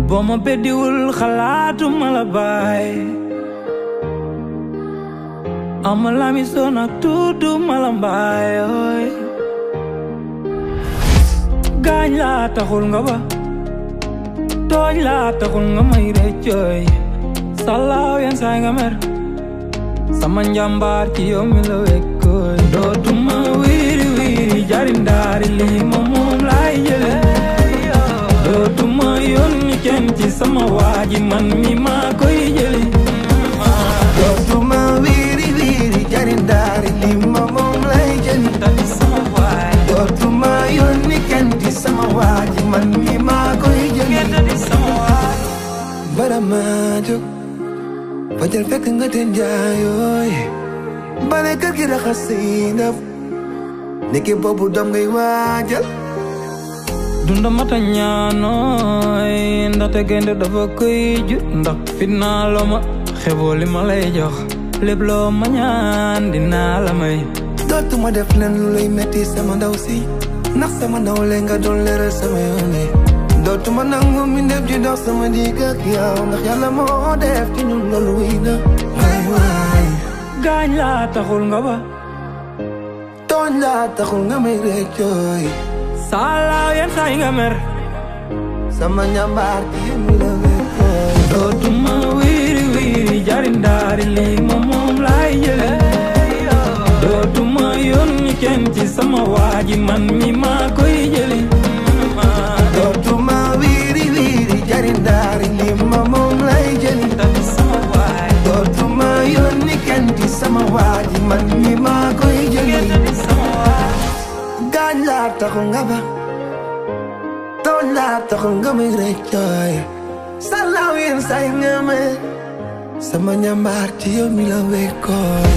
boo ma beddiwul xalaatuma la baay ama lami soo nag tudduma la mbaay ooy gaañ laa taxul nga ba tooñ laa taxul nga may réccooy salaaw yenn saay nga mer sama njàmbaar ci yow mi la wekkooy dootuma wiiri wiiri jarindaari lii ma moom laay jële dootuma yónni kenn ci sama waaji man mi maa koy jëli dootuma wiiri wiiri jarindaari lii ma moom laay jëli dootuma yónni kenn ci sama waaji man mi maa koy jëli bala maa jóg fajal fekk nga te njaayooy bale kër gi raxas say ndab niki boobu doom ngay waajal dunda mata ñaanooy ndaxte gaynde dafa koy jur ndax fitnaa loo ma xeboo li ma lay jox lépp loo ma ñaan dinaa la may dootuma def leen lu lay metti sama ndaw si ndax sama ndaw lee nga doon leeral sama yoone dootuma nangu mi ndef di dox sama digg ak yow ndax yàlla moo def ci ñun loolu wéy na waay waay gaañ laa taxul nga ba tooñ laa taxul nga may réccooy salaaw yenn saay nga mer sama ñambaar ci yow mi la wekkooy dootuma wiiri wiiri jarindaari lii ma moom laay jële dootuma yónni kenn ci sama waaji man mi maa koy jëli dootuma wiiri wiiri jarindaari lii ma moom lay jëli dootuma yónni kenn ci sama waaji man mi maa koy jëli gaañ laa taxul nga ba tooñ laa taxul nga may réccooy salaaw yenn saay nga me sama ñambaar ci yow mi la wekkooy